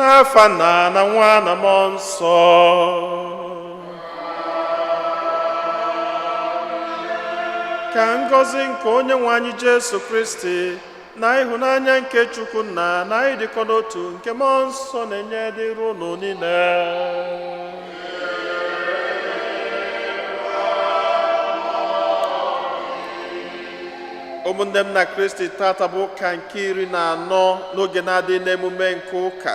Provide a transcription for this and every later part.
N'afa Nna na Nwa na Mmụọ Nsọ. Ka ngọzi nke Onye nwe anyị Jesu Kristi na ịhụnanya nke Chukwu Nna na ịdịkọ n'otu nke Mmụọ Nsọ na-enye dịrị unu niile. Ụmụnne m na Kristi, tata bụ ụka nke 14 n'oge na-adịghị n'emume nke ụka.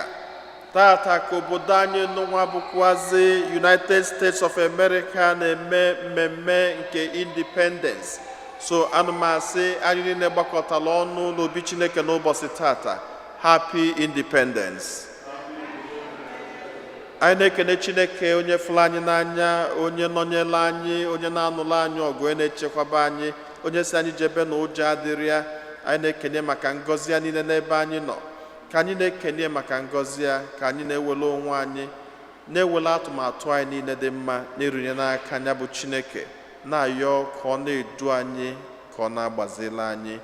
Tata ka obodo anyị n'ụwa bụkwazi United States of America na-eme mmemme nke independence. So anụmasị anyị niile gbakọtara ọnụ n'obi Chineke n'ụbọchị tata. Happy Independence. Anyị na-ekene Chineke onye fụrụ anyị n'anya, onye nọnyere anyị, onye na-anụrụ anyị ọgụ, onye na-echekwaba anyị, onye si anyị jebe na ụjọ adịrị ya. Anyị na-ekene maka ngọzi ya niile n'ebe anyị nọ. Ka anyị na-ekene maka ngọzi ya, ka anyị na-ewele onwe anyị, na-ewele atụmatụ anyị niile dị mma na-erunye n'aka ya bụ Chineke, na-ayọ ka ọ na-edu anyị, ka ọ na-agbazila anyị.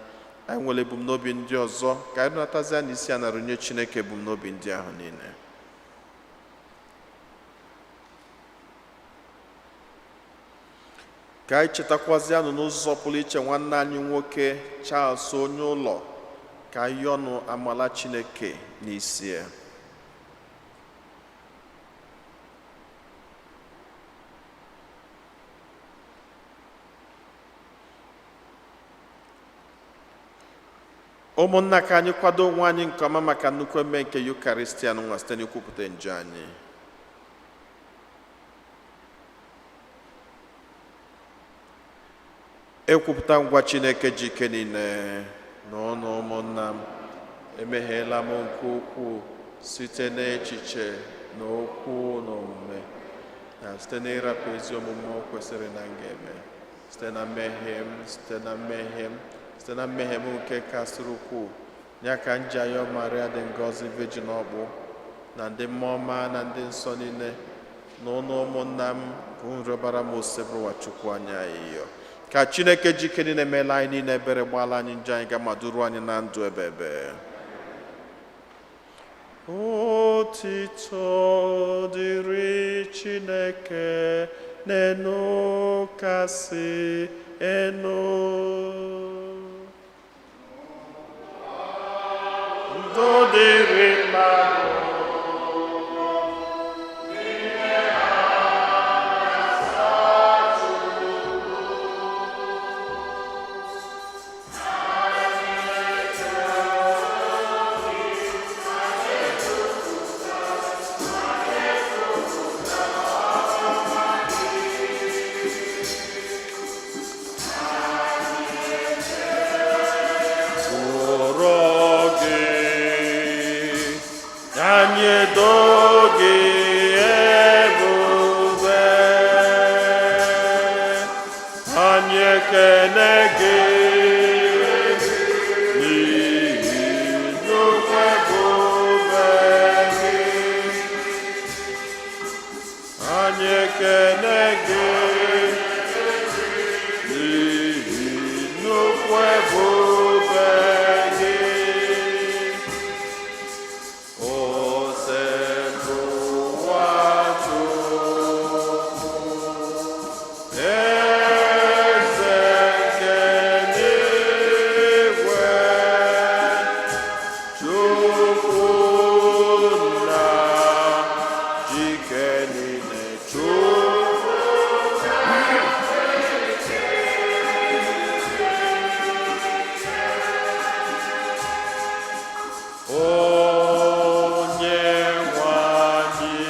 Anyị nwere ebumnobi ndị ọzọ, ka anyị natazie n'isi a na-arụnye Chineke ebumnobi ndị ahụ niile. Ka anyị chetakwazianụ n'ụzọ pụrụ iche nwanne anyị nwoke Charles onye ụlọ, ka anyị yọnụ amala Chineke n'isi ya. Ụmụnna, ka anyị kwado onwe anyị nke ọma maka nnukwu eme nke Yukaristia nwa site n'ikwupụta njọ anyị. Ekwupụta ngwa Chineke ji ike niile na ọnụ ụmụnna m, emehiela m nke ukwuu site n'echiche na okwu na omume, na site n'ịrapụ ezi omume o kwesịrị na m ga-eme, site na mmehie m, site na mmehie m, site na mmehie m nke kasịrị ukwuu. Ya ka m ji ayọ Maria dị ngọzi, Virgin ọkpụ, na ndị mmụọ ọma na ndị nsọ niile, na ụnụ ụmụnna m, ka unu rịọbara m Osebụrụwa Chukwu anyị ayịyọ. Ka Chineke ji ike niile meela anyị niile ebere, gbaala anyị njọ anyị ga ma duru anyị na ndụ ebebe. Otito dịrị Chineke n'enu kasị enu. Udo dịrị mmadụ. Bụrụ gị, anyị edo gị ebube, anyị ekele gị n'ihi nnukwu ebube gị. Anyị ekele gị n'ihi nnukwu ebube gị. Osebụrụwa Chukwu, eze nke eluigwe, Chukwu nna ji ike niile, Chukwu Onye nwe anyị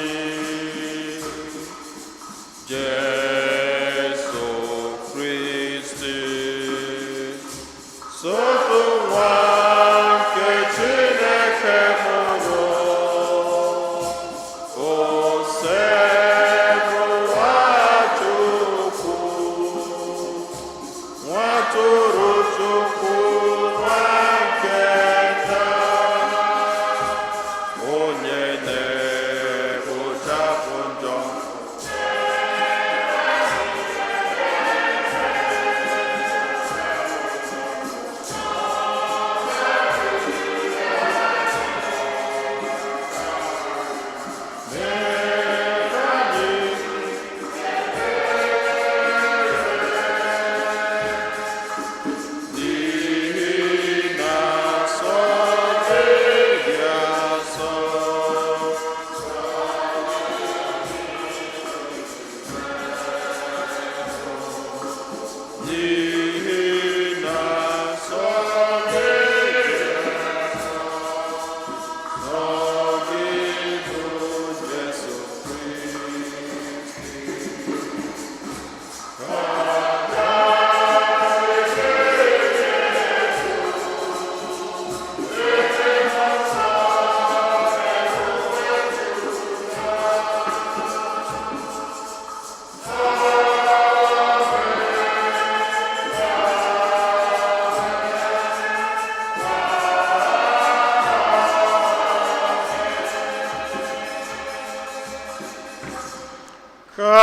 Jesu Kristi, sotu nwa nke Chineke mụrụ, Osebụrụwa Chukwu, nwa tụrụ Chukwu, nwa nke nna, onye na-ekpochapụ njọ.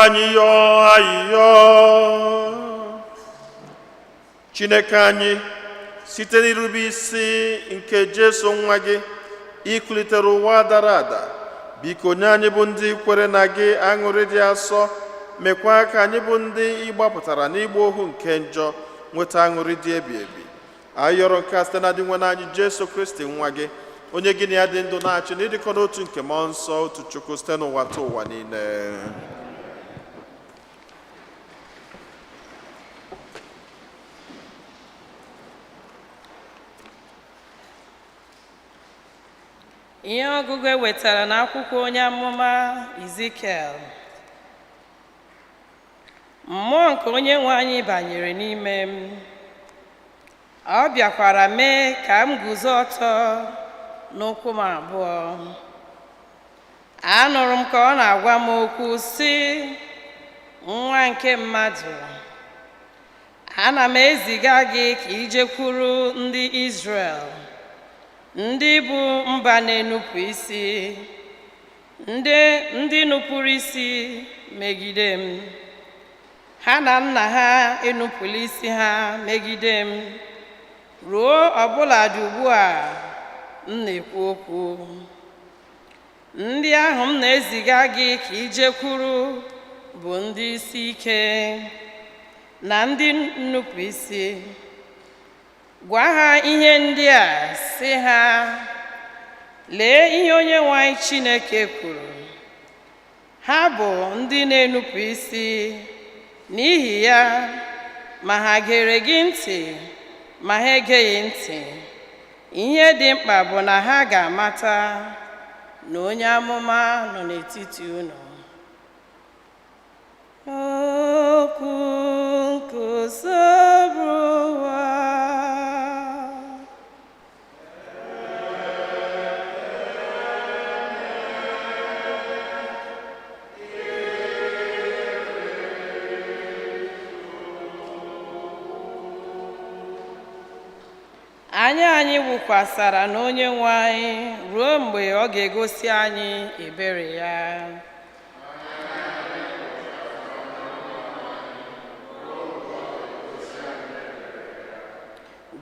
Anyị yọọ ayịyọ. Chineke anyị, site n'irube isi nke Jesu nwa gị, ikulitere ụwa dara ada. Biko nye anyị bụ ndị kwere na gị aṅụrị dị asọ, mekwa ka anyị bụ ndị ịgbapụtara n'ịgba ohu nke njọ nweta aṅụrị dị ebi ebi. Anyị yọrọ nke a site na Dinwenụ anyị Jesu Kristi nwa gị, onye gị na ya dị ndụ na-achị na ịdịkọ n'otu nke mmụọ nsọ, otu Chukwu, site n'ụwa ta ụwa niile. Ihe ọgụgụ e wetara n'akwụkwọ onye amụma Izikiel. Mmụọ nke onye nwe anyị banyere n'ime m. Ọ bịakwara mee ka m guzo ọtọ n'ụkwụ m abụọ. Anụrụ m ka ọ na-agwa m okwu sị, nwa nke mmadụ, ana m eziga gị ka i jekwuru ndị Izrel, ndị bụ mba na-enupụ isi, ndị nupụrụ isi megide m. Ha na nna ha enupụla isi ha megide m ruo ọbụladị ugbu a m na-ekwu okwu. Ndị ahụ m na-eziga gị ka i jekwuru bụ ndị isi ike na ndị nnupụ isi. Gwa ha ihe ndị a, sị ha, lee ihe Onyenwe anyị Chineke kwuru. Ha bụ ndị na-enupụ isi, n'ihi ya, ma ha gere gị ntị ma ha egeghị ntị. Ihe dị mkpa bụ na ha ga-amata na onye amụma nọ n'etiti unu. Okwu nke Osebụrụwa. Anya anyị wụkwasara n'Onye nwe anyị ruo mgbe ọ ga-egosi anyị ebere ya.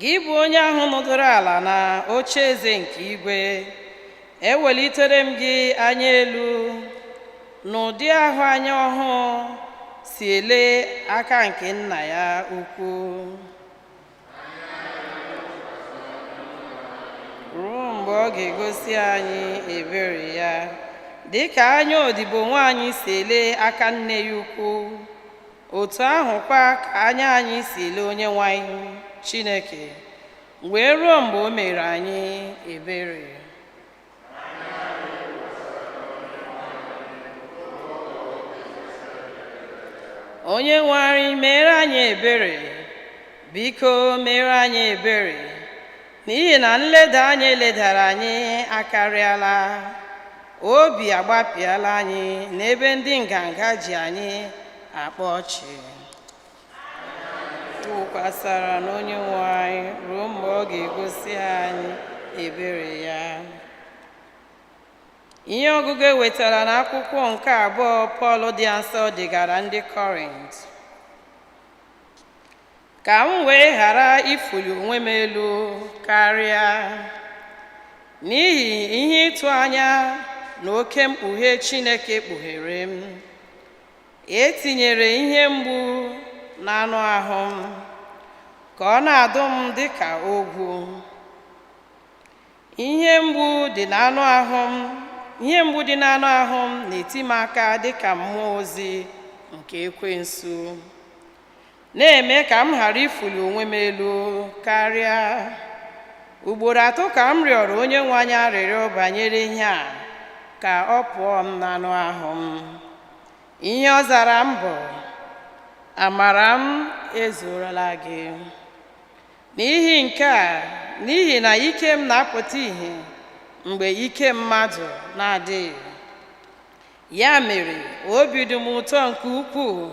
Gị bụ onye ahụ nọdụrụ ala na oche eze nke igwe, ewelitere m gị anya elu n'ụdị ahụ anya ọhụụ si ele aka nke nna ya ukwu. Ruo mgbe ọ ga-egosi anyị ebere ya, dị ka anya odibo nwaanyị si ele aka nne ya ukwu, otu ahụkwa ka anya anyị si ele Onyenwe anyị Chineke, wee ruo mgbe o mere anyị ebere. Onye nwe anyị, mere anyị ebere, biko mere anyị ebere, n'ihi na nleda anyị ledara anyị akarịala, obi agbapịala anyị n'ebe ndị nganga ji anyị akpa ọchị. Wụkwasara n'Onye nwe anyị ruo mgbe ọ ga-egosi anyị ebere ya. Ihe ọgụgụ e wetara n'akwụkwọ nke abụọ Pọl dị nsọ degara ndị Kọrint. Ka m wee ghara ifuli onwe m elu karịa n'ihi ihe ịtụ anya na oke mkpughe Chineke kpughere m, etinyere ihe mgbu n'anụ ahụ m ka ọ na-adụ m dịka ogwu. Ihe mgbu dị n'anụ ahụ m, ihe mgbu dị n'anụ ahụ m na-eti m aka dịka mmụọ ozi nke ekwensu, na-eme ka m ghara ifuli onwe m elu karịa. Ugboro atọ ka m rịọrọ Onye nwe anyị arịrịọ banyere ihe a, ka ọ pụọ m n'anụ ahụ m. Ihe ọ zara m bụ, amara m ezuola gị. N'ihi nke a, n'ihi na ike m na-apụta ìhè mgbe ike mmadụ na-adịghị. Ya mere, obi dị m ụtọ nke ukwuu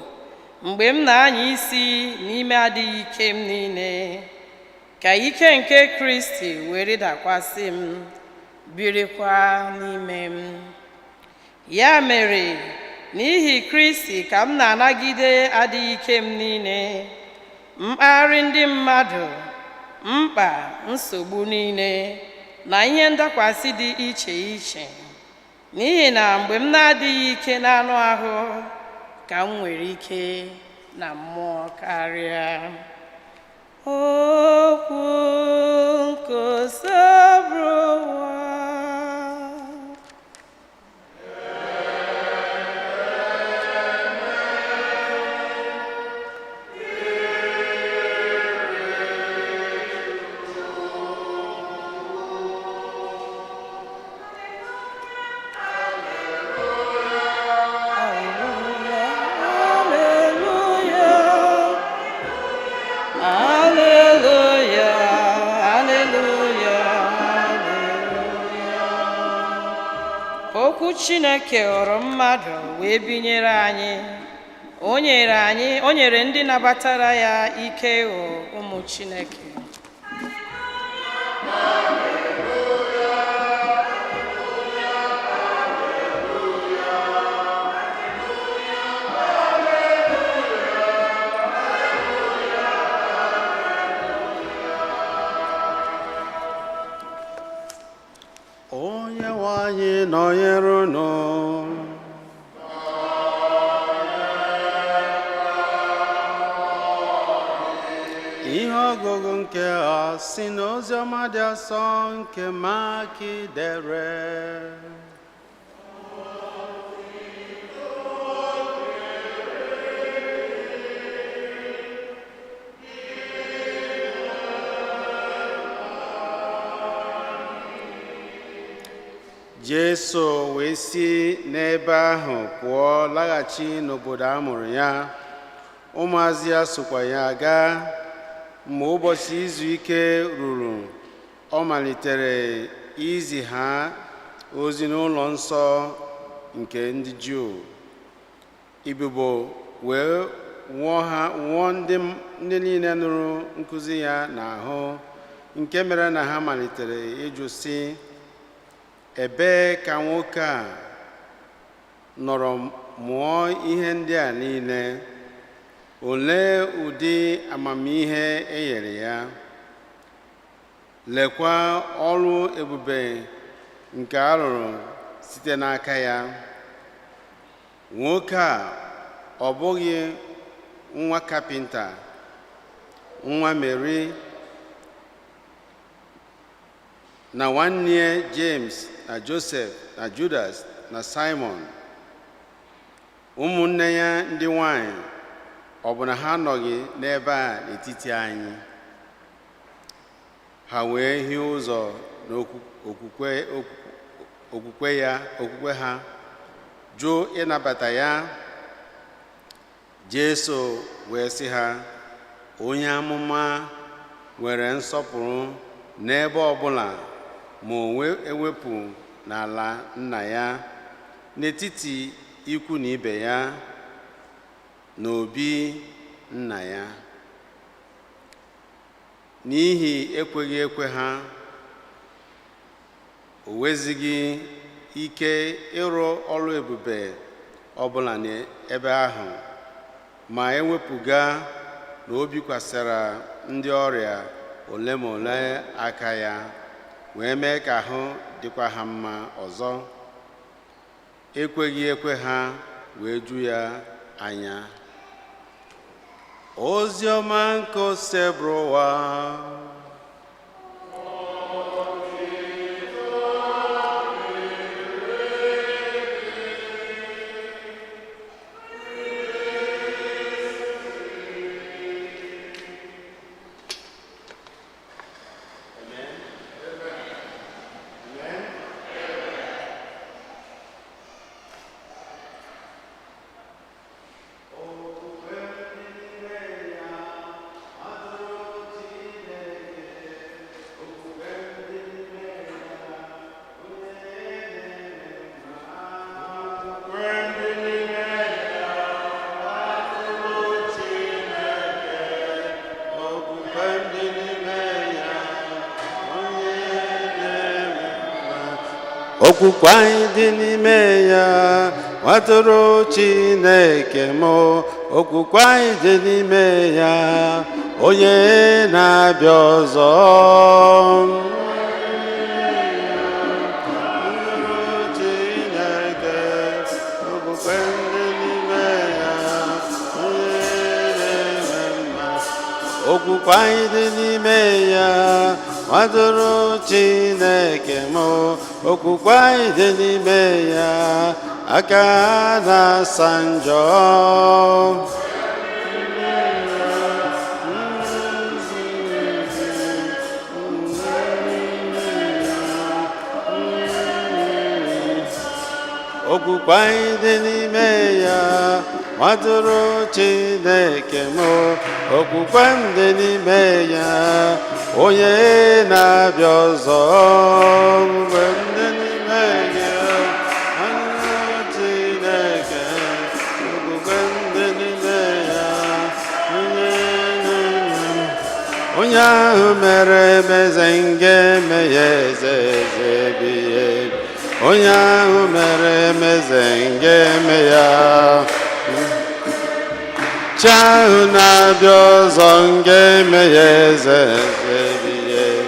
mgbe m na-anya isi n'ime adịghị ike m niile, ka ike nke Kristi were dakwasị m, birikwa n'ime m. Ya mere, N'ihi Kristi ka m na-anagide adịghị ike m niile, mkparị ndị mmadụ, mkpa, nsogbu niile na ihe ndakwasị dị iche iche. N'ihi na mgbe m na-adịghị ike n'anụ ahụ ka m nwere ike na mmụọ karịa. Okwu nke Osebụrụwa. Alleluia, Alleluia, Alleluia. Okwu Chineke ghọrọ mmadụ wee binyere anyị. O nyere anyị, o nyere ndị nabatara ya ike ịghọ ụmụ Chineke. Onye nwe anyị nọnyere unu. Ihe ọgụgụ nke a si n'oziọma dị asọ nke Maki dere. Jesu wee si n'ebe ahụ pụọ laghachi n'obodo a mụrụ ya. Ụmụazụ ya sokwa ya gaa. Mgbe ụbọchị izu ike ruru, ọ malitere izi ha ozi n'ụlọ nsọ nke ndị Juu. Ibubo wee nwụọ ha nwụọ ndị niile nụrụ nkụzi ya n'ahụ, nke mere na ha malitere ịjụ sị, ebee ka nwoke a nọrọ mụọ ihe ndị a niile? Olee ụdị amamihe e nyere ya? Lekwa ọrụ ebube nke a rụrụ site n'aka ya. Nwoke a ọ bụghị nwa kapịnta, nwa Meri na nwanne James na Joseph na Judas na Simon? Ụmụnne ya ndị nwanyị ọ bụ na ha anọghị n'ebe a n'etiti anyị? Ha wee hie ụzọ n'okwukwe okwukwe ya okwukwe ha, jụ ịnabata ya. Jesu wee sị ha, onye amụma nwere nsọpụrụ n'ebe ọbụla ma o ewepụ n'ala nna ya, n'etiti ikwu na ibe ya, n'obi nna ya. N'ihi ekweghị ekwe ha, o nwezighị ike ịrụ ọrụ ebube ọbụla n'ebe ahụ, ma ewepụga na o bikwasịra ndị ọrịa ole ma ole aka ya, wee mee ka ahụ dịkwa ha mma ọzọ. Ekweghị ekwe ha wee ju ya anya. Ozi ọma nke Osebụrụwa. Okwukwe anyị dị n'ime ya, Nwatụrụ Chineke m, okwukwe anyị dị n'ime ya, onye na-abịa ọzọ. Chineke, okwukwe ndị n'ime ya, onye na-eme mma. Okwukwe anyị dị n'ime ya, nwatụrụ Chineke m, okwukwe anyị dị n'ime ya, aka na-asa njọ. Okwukwe anyị dị n'ime ya, nwatụrụ Chineke m, okwukwe m dị n'ime ya, onye na-abịa ọzọ. Okwukwe m dị n'ime ya, nwatụrụ Chineke, okwukwe m dị n'ime ya, onye na-eme onye ahụ mere eze nga eme ya eze, eze ebighị ebi. Onye ahụ mere eze nga eme ya. Chi ahụ na-abịa ọzọ nga eme ya eze, eze ebighị ebi.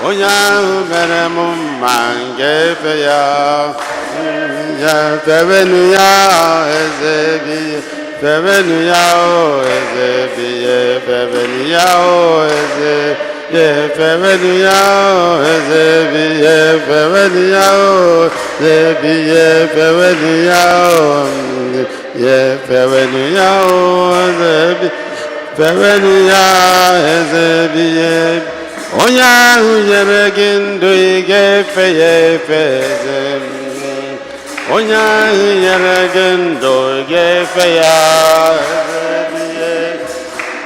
Onye ahụ mere m mma nga efe ya. Ya fewenu ya, eze ebighị. Fewenu ya o, eze ebighị. Fewenu ya o, eze ye. Fewenu ya o, eze ebighị. Fewenu ya o, eze ebighị. Fewenu ya o ye. Fewenu ya o, eze ebighị. Fewenu ya, eze ebighị. Onye ahụ nyere gị ndụ, ị ga-efe ya efe, eze. Onye ahụ nyere gị ndụ, ị ga-efe ya, eze ebighị.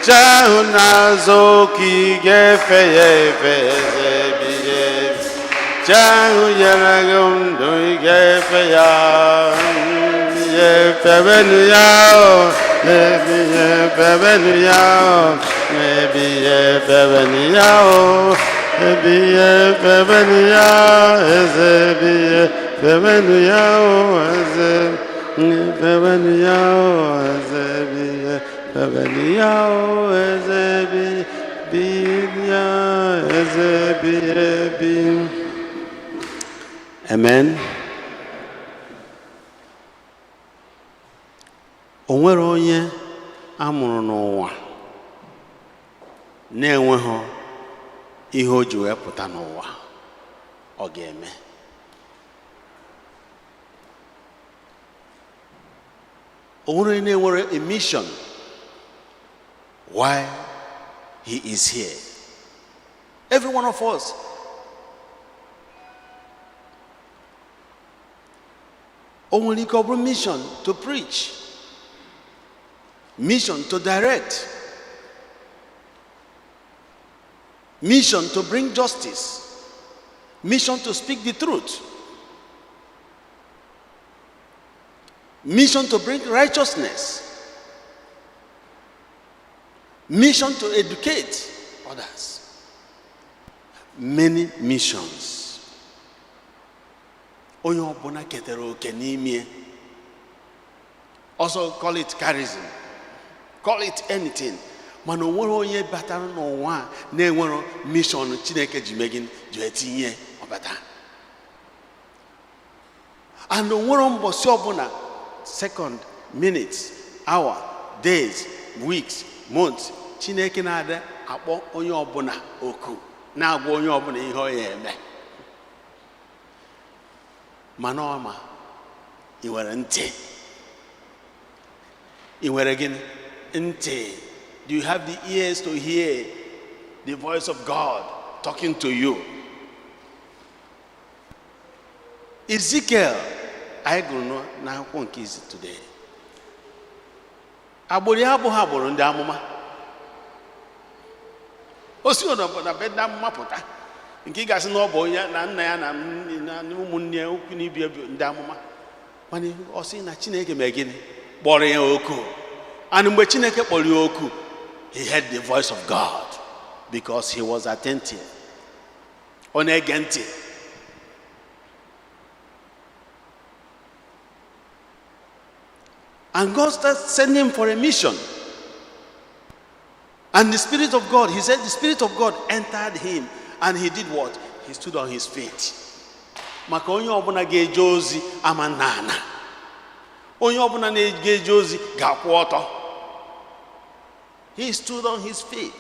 Chi ahụ na-azụ oke, ị ga-efe ya efe, eze ebighị ebi. Chi ahụ nyere gị ndụ, ị ga-efe ya ye. Fewenu ya o ebighị. Fewenu ya o ebighị. Fewenu ya o ebighị. Fewenu ya, eze ebighị. Fewenu ya o eze. Fewenu ya o, eze ebighị. Fewenu ya o, eze ebighị bi ya, eze ebighị ebi. Amen. O nwere onye a mụrụ n'ụwa na-enweghị ihe o ji wee pụta n'ụwa ọ ga-eme. O nwere onye na-enwere a mission why he is here. Every one of us. O nwere ike ọ bụrụ mission to preach, mission to direct, mission to bring justice, mission to speak the truth, mission to bring righteousness, mission to educate others. Many missions. Onye ọbụla ketara oke n'ime. Also call it charism, call it anything, mana o nwere onye batara n'ụwa a na-enwero mission Chineke ji mee gịnị, ji etinye ọbata. And o nwere mbọsị ọbụla, second, minutes, hour, days, weeks, months, Chineke na-adị akpọ onye ọbụla oku, na-agwa onye ọbụla ihe ọ ya eme. Mana ọ ma ị nwere ntị, ị nwere gịnị? Ntị. Do you have the ears to hear the voice of God talking to you? Ezekiel anyị gụrụ n'akwụkwọ nke izi today, agbụrụ ya abụghị agbụrụ ndị amụma. O si na be ndị amụma pụta, nke ị ga-asị na ọ bụ onye na nna ya na ụmụnne ya ukwu na ibi ndị amụma, mana ọ sị na Chineke mee gịnị? Kpọrọ ya oku. And mgbe Chineke kpọrọ ya oku, he heard the voice of God because he was attentive. Ọ na-ege ntị. And God starts sending him for a mission. And the Spirit of God, he said, the Spirit of God entered him. And he did what? He stood on his feet. Maka onye ọbụla ga-eje ozi ama nna ana. Onye ọbụla na-eje ozi ga-akwụ ọtọ. He stood on his feet.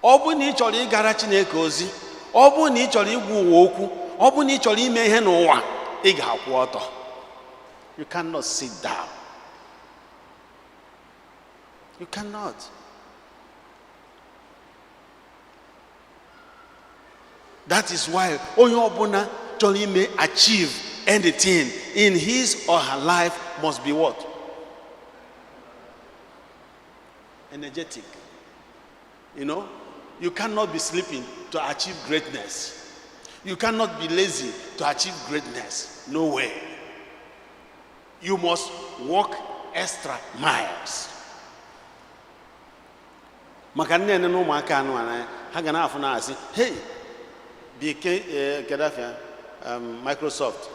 Ọ bụrụ na ị chọrọ ịgara Chineke ozi, ọ bụrụ na ị chọrọ ịgwa ụwa okwu, ọ bụrụ na ị chọrọ ime ihe n'ụwa, ị ga-akwụ ọtọ. You cannot sit down. You cannot. That is why onye ọbụla chọrọ ime achieve anything in his or her life must be what? Energetic. You cannot be sleeping to achieve greatness. You cannot be lazy to achieve greatness. No way. You must walk extra miles. Maka nne na ụmụaka anụ anya ha ga na-afụ na-asị, "Hey, BK Gaddafi, Microsoft,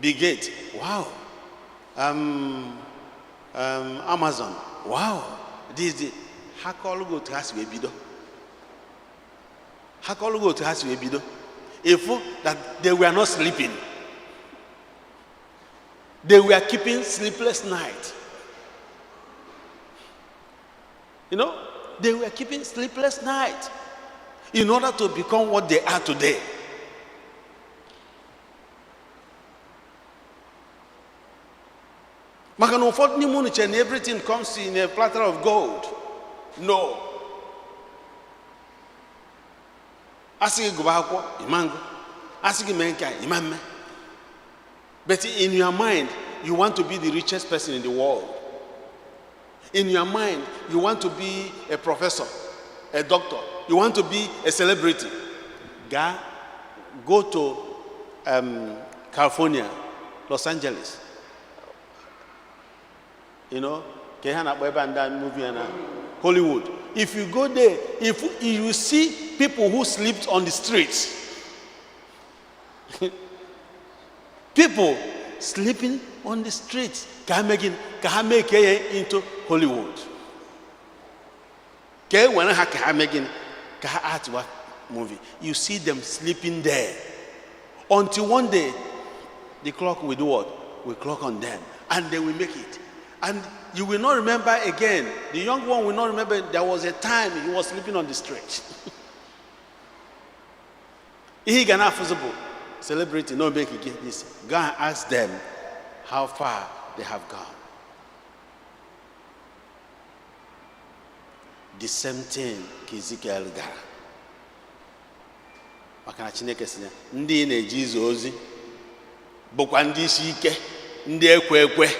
Bill Gates, wow, Amazon, wow, this." Ha kọọlụ gị otu ha si wee bido. Ha kọọlụ gị otu ha si wee bido. Ịfụ that they were not sleeping. They were keeping sleepless night. They were keeping sleepless night in order to become what they are today. Maka na ụfọdụ n'ime unu chere na everything comes in a platter of gold. No. Asị gị gụba akwụkwọ, ịma ngụ. Asị gị mee nke a, ịma mme. But in your mind, you want to be the richest person in the world. In your mind, you want to be a professor, a doctor. You want to be a celebrity. Go to California, Los Angeles. Ka ihe a na-akpọ ebe a ndị a movie a na Hollywood. If you go there, if you see people who slept on the streets, people sleeping on the streets, ka ha mee gịnị? Ka ha make ya into Hollywood. Ka e were ha ka ha mee gịnị? Ka ha act what movie. You see them sleeping there until one day the clock will do what? Will clock on them, and they will make it. And you will not remember again. The young one will not remember there was a time he was sleeping on the street. Ihe ị ga na-afụzi bụ celebrity no make it this. Go and ask them how far they have gone. The same thing ka Ezekiel gara. Maka na Chineke sị ya, ndị ị na-eje izi ozi bụkwa ndị isi ike, ndị ekwe ekwe,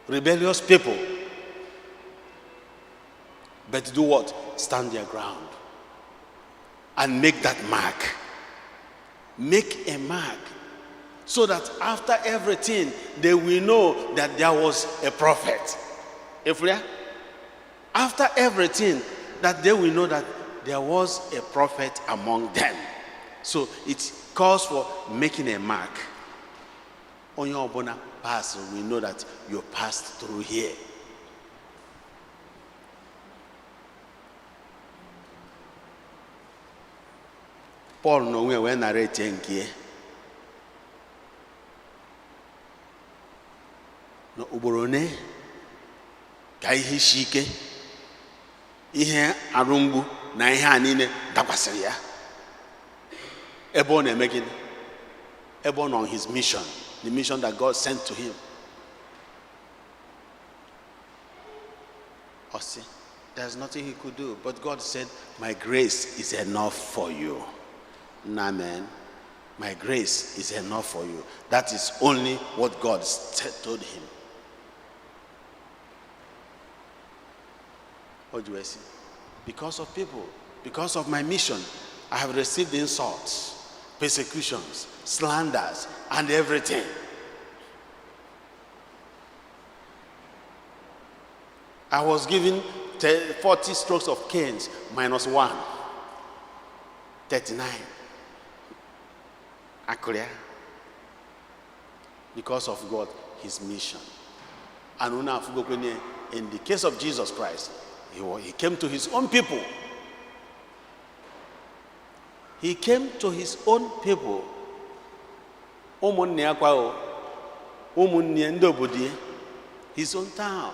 rebellious people. But do what? Stand their ground and make that mark. Make a mark so that after everything they will know that there was a prophet. If we are, after everything, that they will know that there was a prophet among them. So it calls for making a mark. Onye ọbụla pass, we know that you passed through here. Paul n'onwe ya wee nara etie nke ya na ugboro one ka ihe isi ike, ihe arụ mgbu na ihe a niile dakwasịrị ya ebe ọ na-eme gịnị, ebe ọ nọ on his mission, the mission that God sent to him. Ọ sị, there's nothing he could do, but God said, "My grace is enough for you." Amen. My grace is enough for you. That is only what God told him. What do I see? Because of people, because of my mission, I have received insults, persecutions, slanders, and everything. I was given 40 strokes of canes minus 1. 39. Akụrịa. Because of God, his mission. And unu afụgokwenye, in the case of Jesus Christ, he came to his own people. He came to his own people. Ụmụnne ya kwa o, ụmụnne ya, ndị obodo ya, his own town.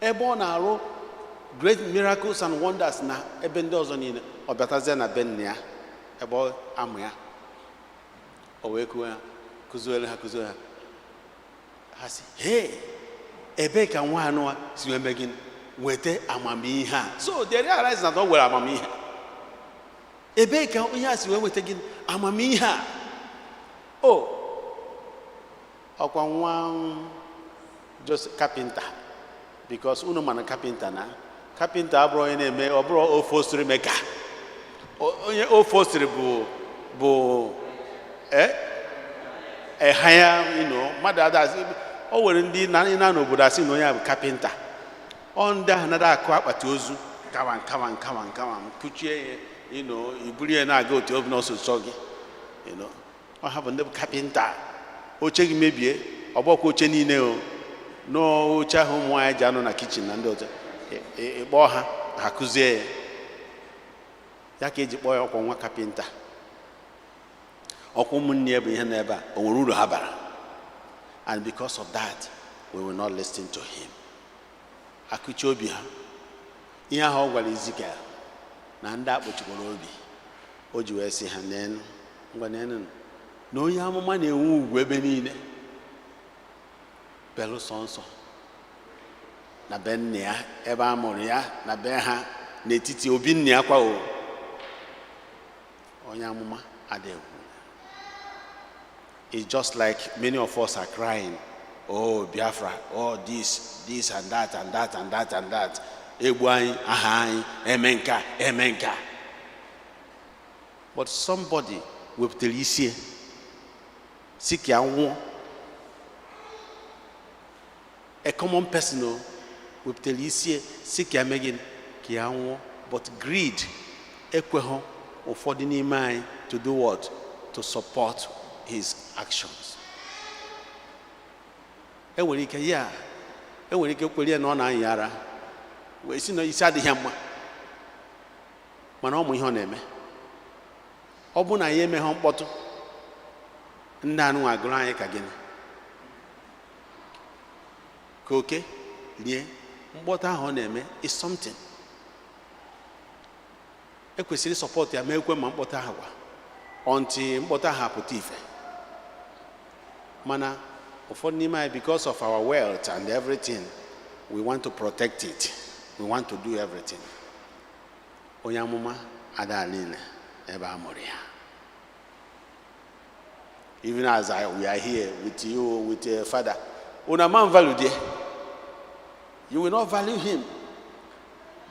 Ebe ọ na-arụ great miracles and wonders na ebe ndị ọzọ niile, ọ bịatazie na be nna ya, ebe ọ amụ ya, o wee kuwe ha, kụziere ha, kụziere ha. Ha sị, "Hey, ebee ka nwa anụ a si wee mee gịnị, nweta amamihe a?" So they realize that o nwere amamihe. Ebee ka onye a si wee nweta gịnị, amamihe a? O ọkwa nwa Joseph carpenter, because unu mana carpenter na carpenter abụrụ onye na-eme, ọ bụrụ upholstery maker. Onye upholstery bụ ehaya mmadụ adazi. O nwere ndị na n'obodo asị na onye a bụ carpenter. Ọ ndị ahụ nada akụ akpati ozu kawa nkawa nkawa nkawa kụchie ya, iburu ya na-aga otu obi n'ọsọ chọọ gị. Ọ ha bụ ndị bụ carpenter. Oche gị mebie, ọ bụkwa oche niile o n'oche ahụ ụmụ nwaanyị ji anọ na kitchen na ndị ọzọ, ịkpọọ ha, ha kụzie ya. Ya ka eji kpọọ ya ọkwa nwa carpenter. Ọkwa ụmụnne ya bụ ihe nọ ebe a, o nwere uru ha bara. And because of that, we will not listen to him. Akụchi obi ha. Ihe ahụ ọ gwara Ezekiel na ndị akpọchikwara obi, o ji wee sị ha, "N'enu, ngwa n'enu na onye amụma na-enwe ugwu ebe niile, belụsọ nsọ na be nna ya, ebe a mụrụ ya, na be ha, n'etiti obi nna ya kwa." O onye amụma adịghị ekwu. It's just like many of us are crying, "Oh, Biafra, oh, this, this and that and that and that and that." Egbu anyị, aha anyị, eme nke a, eme nke a. But somebody wepụtara isi ya, si ka ya nwụọ. A common person o wepụtara isi ya, si ka ya mee gịnị? Ka ya nwụọ. But greed ekweghị ụfọdụ n'ime anyị to do what? To support his actions. Enwere ike ya, enwere ike kwere ya na ọ na-anyị ara wee si na isi adịghị ya mma, mana ọ mụ ihe ọ na-eme. Ọ bụ na ya emeghọ mkpọtụ, ndị anụ agụrụ anyị ka gịnị, ka oke rie. Mkpọtụ ahụ ọ na-eme is something ekwesịrị support ya, ma ekwe ma mkpọtụ ahụ gwa ọntị mkpọtụ ahụ apụta ife. Mana ụfọdụ n'ime anyị, because of our wealth and everything, we want to protect it, we want to do everything. Onye amụma ada niile ebe a mụrụ ya. Even as we are here with you, with your father, una man value there, you will not value him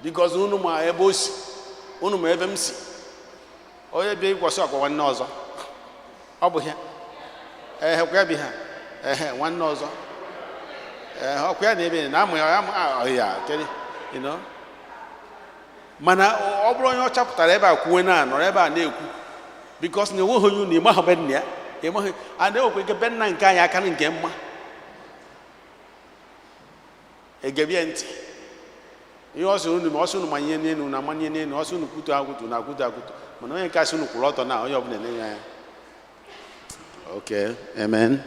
because unu ma ebe o si, unu ma ebe m si. Onye bịa ịkwasị ọkwa nwanne ọzọ, ọ bụ ya ehe kwa ya bi ha ehe nwanne ọzọ ehe ọkwa ya na ebe na amụ ya amụ ya kedu. Mana ọ bụrụ onye ọ chapụtara ebe a kwuwe na nọrọ ebe a na-ekwu, because na enweghị onye unu ịmaghị be nna ya, ịmaghị a na-ewekwa ike be nna nke anyị aka nke mma egebie ntị ihe ọ sị unu ma ọ sị unu manye n'elu na amanye n'elu, ọ sị unu kwutu akwutu na akwutu akwutu. Mana onye nke asị unu kwụrụ ọtọ na onye ọbụla enye anya. Okay, amen.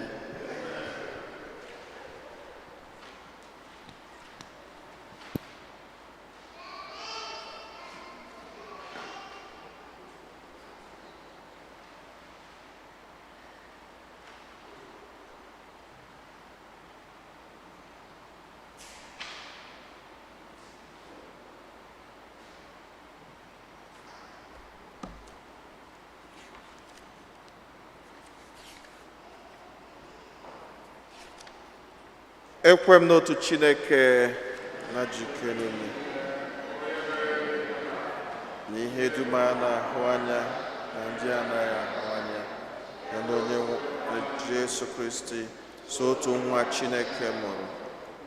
Ekwe m n'otu Chineke na jike niile, na ihe dum a na-ahụ anya na ndị anaghị ahụ anya, ya na onye nwe Jesu Kristi, so otu nwa Chineke mụrụ,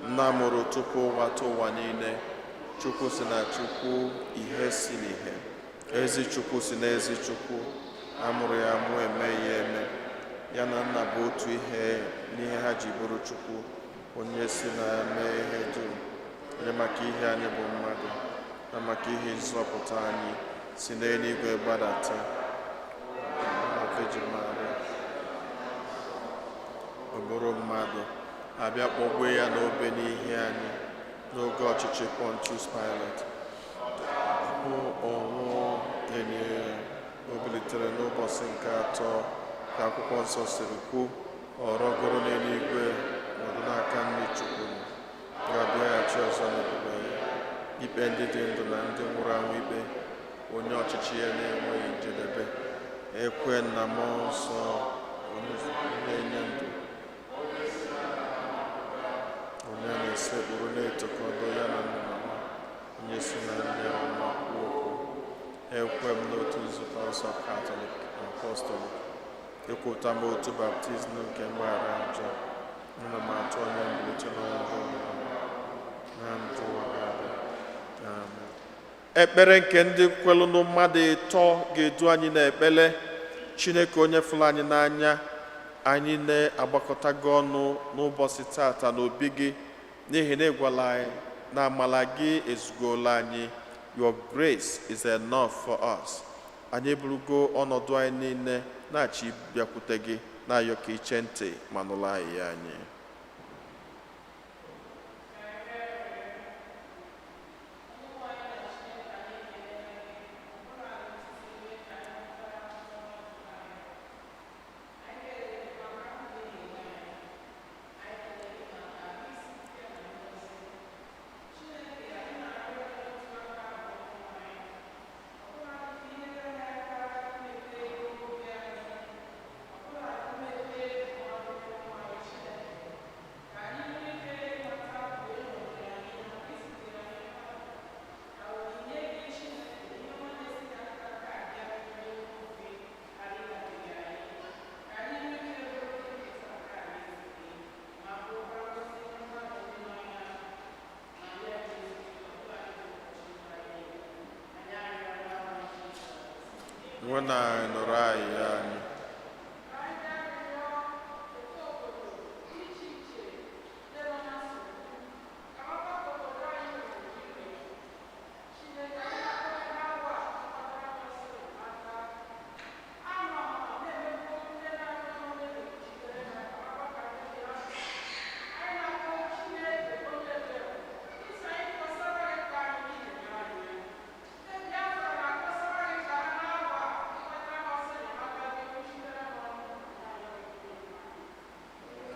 nna mụrụ tupu ụwa tụ ụwa niile, Chukwu si na Chukwu, ihe si n'ihe, ezi Chukwu si na ezi Chukwu, amụrụ ya amụ, eme ya eme, Ya na nna bụ otu ihe n'ihe ha ji bụrụ Chukwu, onye si na ya mee ihe dum, onye maka ihe anyị bụ mmadụ na maka ihe nzọpụta anyị si n'eluigwe gbadata na Virgin Maria, ọ bụrụ mmadụ, abịa kpọgbuo ya n'obe n'ihi anyị n'oge ọchịchị Pontius Pilate. Hụ ọnwụ enye ya, o bilitere n'ụbọchị nke atọ ka akwụkwọ nsọ siri kwu, ọ rọgoro n'eluigwe, nọdụ n'aka nri Chukwu, ga-abịaghachi ọzọ n'ebube ya, ikpe ndị dị ndụ na ndị nwụrụ anwụ ikpe, onye ọchịchị ya na-enweghị njedebe. Ekwe na mmụọ nsọ, onye na-enye ndụ, onye a na-esekpuru na-etokọdo ya na nna na nwa, onye si na nne ọma kwuo okwu. Ekwe m n'otu nzukọ nsọ Katọlik na Apọstọlik. Ekwupụta m otu baptizim nke mgbaghara njọ. Ana m atụ anya mbilite n'ọnwụ na ndụ ụwa ga-abịa. Amen. Ekpere nke ndị kwelụnụ mmadụ ịtọ ga-edu anyị n'ekpere. Chineke onye fụrụ anyị n'anya, anyị na-agbakọta gị ọnụ n'ụbọchị tata n'obi gị, n'ihi na ịgwala anyị na amala gị ezugola anyị. Your grace is enough for us. Anyị eburugo ọnọdụ anyị niile na-achọ ịbịakwute gị, na-ayọ ka iche ntị ma nụrụ anyị ya anyị. Nwe na anyị nụrụ anyị ya anyị.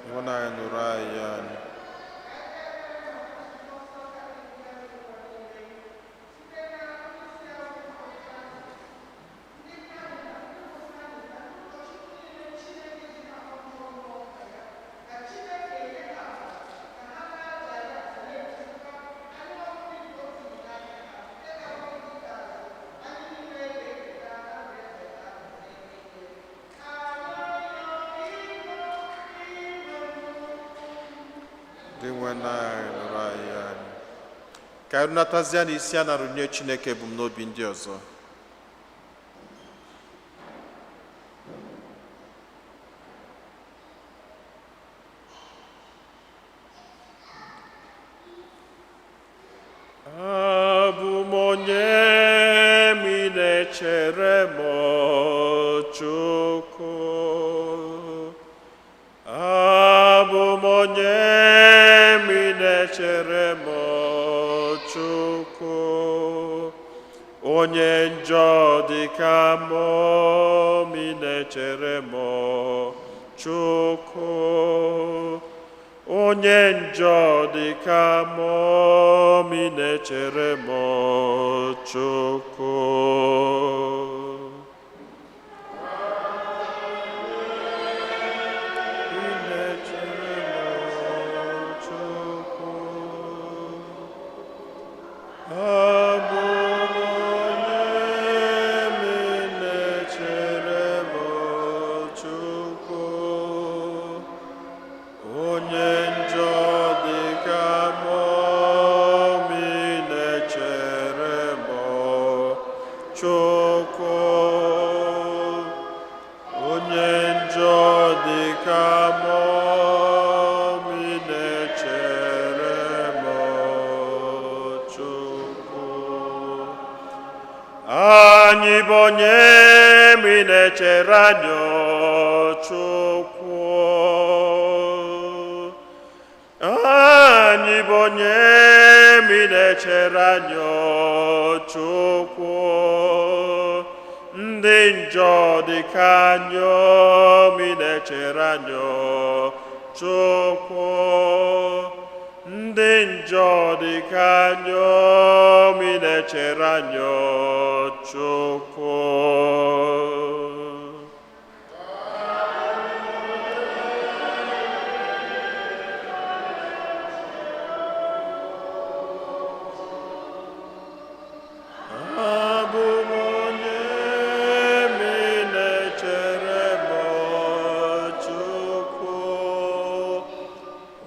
Nwe na anyị nụrụ anyị ya anyị. Dị nwe na anyị nụrụ anyị ya anyị. Ka anyị natazie na isi a na-arụnye Chineke ebumnobi ndị ọzọ. Abụ m onye ma ị na-echere m, Chukwu. Abụ m onye ma ị na-echere m, Chukwu. Onye njọ dị ka mụ ma ị na-echere m, Chukwu. Onye njọ dị ka mụ ma ị na-echere m, Chukwu. Ị na-echere m, Chukwu. Abụ m onye ma ị na-echere m, Chukwu. Onye njọ dị ka mụ ma ị na-echere m, Chukwu. Onye njọ dị Anyị bụ onye mi na-echere anyị Chukwu. Anyị bụ onye mi na-echere anyị Chukwu. Ndị njọ dị ka anyị mi na-echere anyị Chukwu. Ndị njọ dị ka anyị mi na-echere anyị Chukwu. Abụ m onye mi na-echere m Chukwu.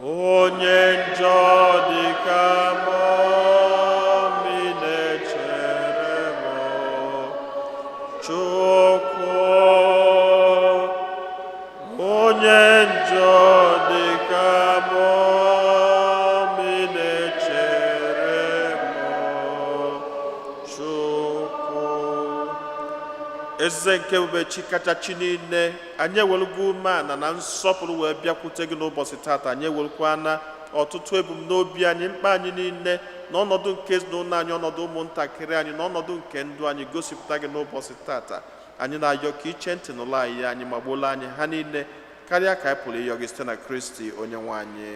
Onye njọ dị ka mụ mi na-echere m Chukwu. Onye njọ dị ka mụ mi na-echere m Chukwu. Eze nke ebube, chi kacha chi niile, anyị ewelugo umeala na nsọpụrụ wee bịakwute gị n'ụbọchị tata. Anyị ewelukwana ọtụtụ ebumnobi anyị, mkpa anyị niile, na ọnọdụ nke ezinụlọ anyị, ọnọdụ ụmụntakịrị anyị, na ọnọdụ nke ndụ anyị, gosipụta gị n'ụbọchị tata. Anyị na-ayọ ka iche ntị n'ụlọ anyị anyị ma gbuola anyị ha niile karịa ka anyị pụrụ ịyọ gị, site na Kristi onye nwe anyị.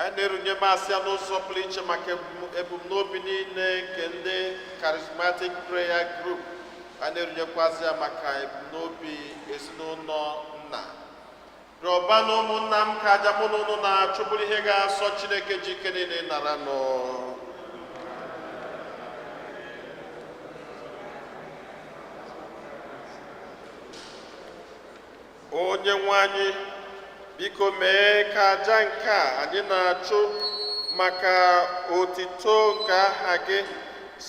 Anyị na-erunye Mass ya n'ụzọ pụrụ iche maka ebumnobi niile nke ndị Charismatic Prayer Group. Anyị na-erunyekwazi ya maka ebumnobi ezinụlọ nna. Rịọba na ụmụnna m, ka aja mụ na ụnụ na-achụ bụrụ ihe ga-asọ Chineke ji ike niile nara nụ. Onye nwe anyị, biko mee ka aja nke a anyị na-achụ Maka otito nke aha gị,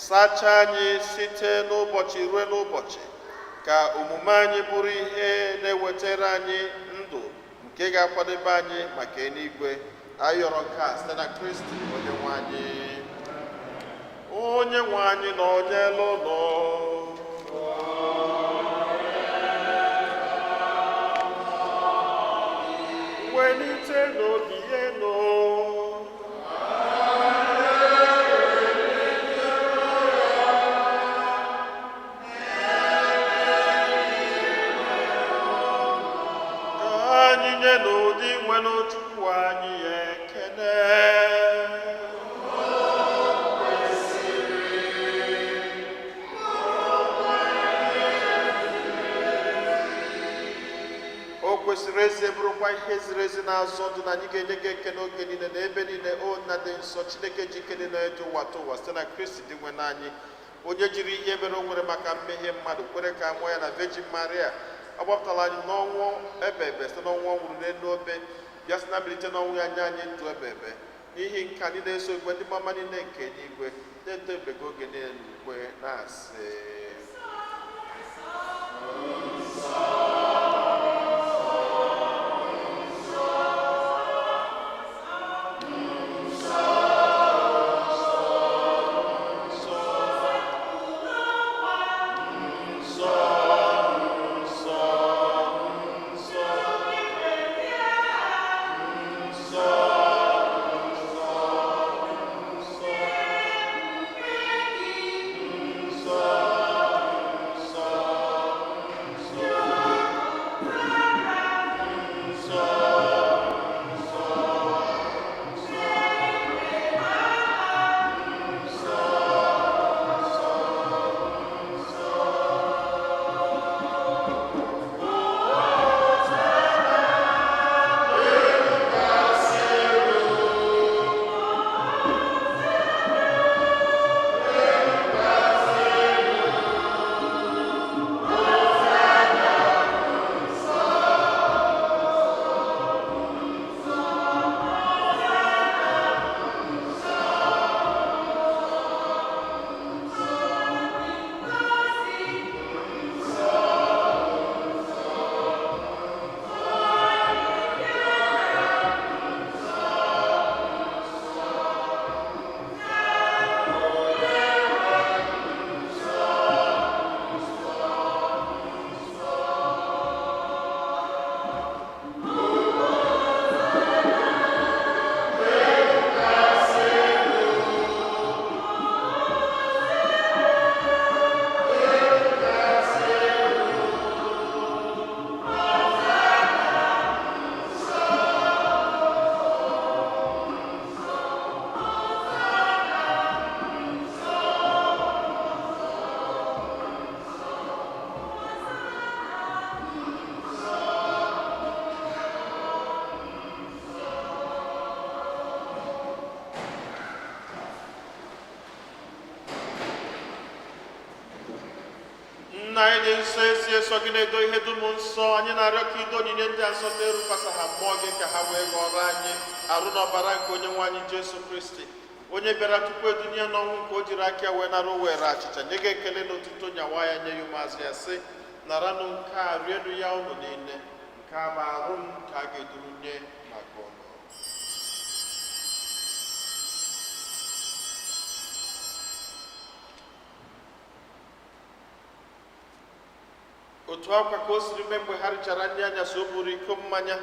sachaa anyị site n'ụbọchị ruo n'ụbọchị, ka omume anyị bụrụ ihe na-ewetara anyị ndụ nke ga-akwadebe anyị maka eluigwe. Ayọrọ nke a site na Kristi onye nwe anyị. Onye nwe anyị na onye ụlọ. Welite n'obi elu. Ka anyị nye n'ụdị nwere Chukwu anyị ekele. O kwesịrị ezi, bụrụkwa ihe ziri ezi na-azọ ndụ, na anyị ga-enye gị ekele oge niile na ebe niile, o Nna dị nsọ, Chineke ji ike niile dị ụwa tụ ụwa, site na Kristi dị nwe anyị, onye jiri ihe mere o nwere maka mmehie mmadụ kwere ka a mụọ ya na Virgin Maria. Ọ gbapụtara anyị n'ọnwụ ebe ebe site n'ọnwụ ọ nwụrụ n'elu obe, bịa site na mbilite n'ọnwụ ya nye anyị ndụ ebe ebe. N'ihi nke anyị na-eso igwe ndị mama niile nke eluigwe na-eto ebube gị oge niile n'ukwe na-asị: Nna anyị dị nsọ, ezi eso gị na-edo ihe dum nsọ. Anyị na-arịọ ka ido onyinye ndị a nsọ na-erukwasa ha mmụọ gị, ka ha wee ghọrọ anyị arụ na ọbara nke onye nwe anyị Jesu Kristi, onye bịara tupu edunye n'ọnwụ nke o jiri aka ya wee nara. O were achịcha, nye gị ekele na otuto, nyawa ya, nye ya ụmụazụ ya, sị: "Naranụ nke a, rienụ ya unu niile. Nke a bụ arụ m ka a ga-eduru nye maka unu." Otu akwa ka o siri mee mgbe ha richara nri anyasị, o buru iko mmanya,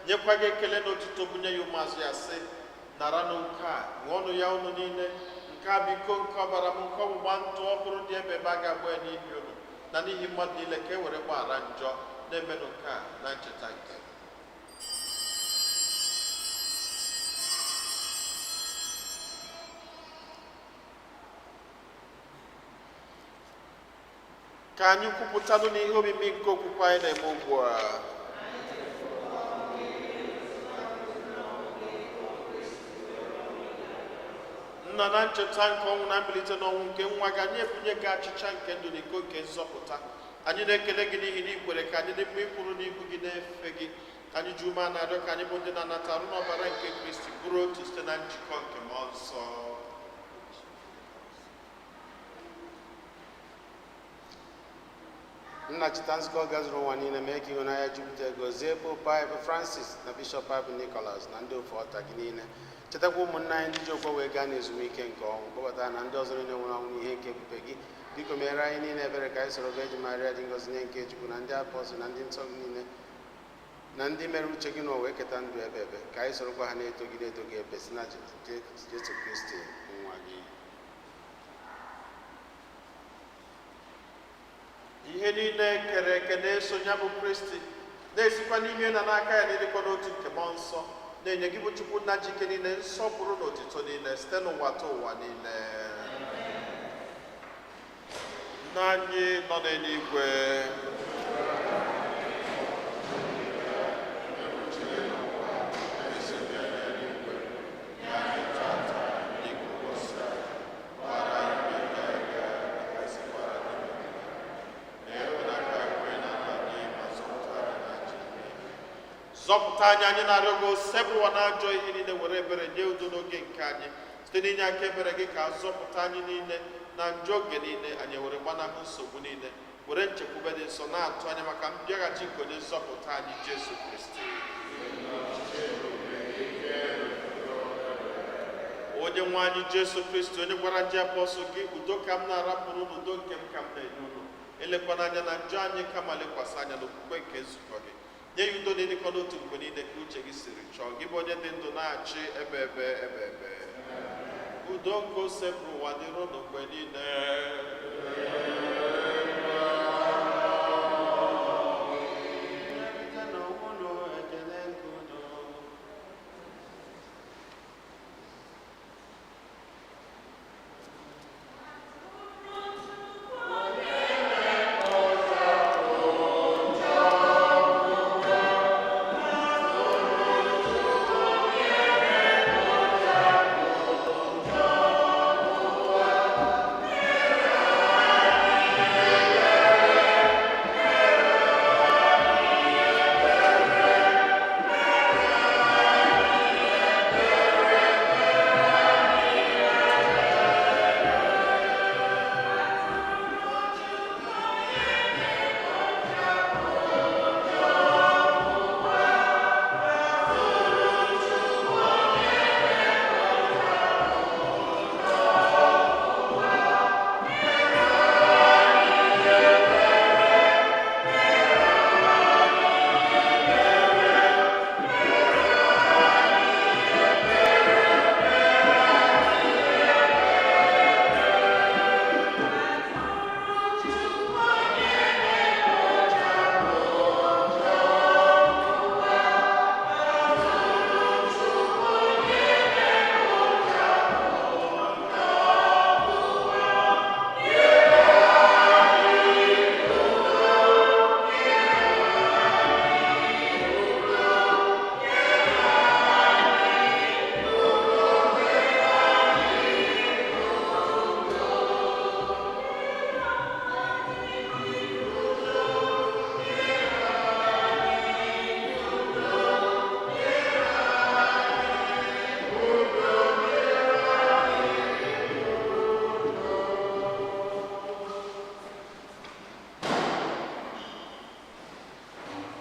nyekwa gị ekele na otuto, bunye ya ụmụazụ ya, sị: "Naranụ nke a, ṅụọnụ ya unu niile. Nke a bụ iko nke ọbara m nke ọgbụgba ndụ ọhụrụ dị ebe ebe a ga-agba ya n'ihi unu na n'ihi mmadụ niile ka e were gbaghara njọ. Na-emenụ nke a na ncheta nke m." Ka anyị kwupụtanụ n'ihe omimi nke okwukwe anyị na-eme ugbu a. Nna, na ncheta nke ọnwụ na mbilite n'ọnwụ nke nwa gị, anyị ebunye gị achịcha nke ndụ na iko nke nzọpụta. Anyị na-ekele gị n'ihi na ị kwere ka anyị dị mma ikwuru n'ihu gị na-efe gị. Ka anyị ji ume na-arịọ ka anyị bụ ndị na-anata arụ n'ọbara nke Kristi bụrụ otu site na njikọ nke mmụọ. Nnachita nzukọ gazuru ụwa niile, mee ka ịhụnanya jupụta. Gozie Pope anyị bụ Francis na Bishọp anyị bụ Nicholas na ndị ofe ọta gị niile. Chetakwa ụmụnna anyị ndị ji okwe wee gaa n'ezumike nke ọnwụ. Kpọbata na ndị ọzọ niile nwụrụ anwụ n'ihe nke ebube gị. Biko meere anyị niile ebere, ka anyị soro Virgin Maria dị ngọzi, nne nke Chukwu, na ndị apọstụl na ndị nsọ gị niile na ndị mere uche gị n'ụwa wee keta ndụ ebe ebe, ka anyị sorokwa ha na-eto gị, na-eto gị ebe si na Jesu Kristi nwa gị. Ihe niile kere eke na-eso ya bụ Kristi, na-esikwa n'ime na n'aka ya, n'ịdịkwa n'otu nke Mmụọ Nsọ, na-enye gị bụ Chukwu Nna ji ike niile nsọpụrụ na otito niile site n'ụwa ta ụwa niile. Nna anyị nọ n'eluigwe, zọpụta anyị, anyị na-arịọ gị, osebụwa na ajọ ihe niile, were ebere nye udo n'oge nke anyị. Site n'inye aka ebere gị, ka zọpụta anyị niile na njọ oge niile, anyị were gbanahụ nsogbu niile, were nchekwube dị nsọ na-atụ anya maka mbịaghachi nke onye nzọpụta anyị Jesu Kristi. Onye nwe anyị Jesu Kristi, onye gwara ndị apọstụl gị, "Udo ka m na-arapụrụ unu, udo nke m ka m na-enye unu," elekwana anya na njọ anyị, kama lekwasị anya n'okwukwe nke nzukọ gị. Nye ya udo na ịdịkọ n'otu mgbe niile ka uche gị siri chọọ, gị bụ onye dị ndụ na-achị ebe ebe ebe ebe. Udo nke osebụrụ ụwa dịrị unu mgbe niile. Site n'onwe ekele nke udo.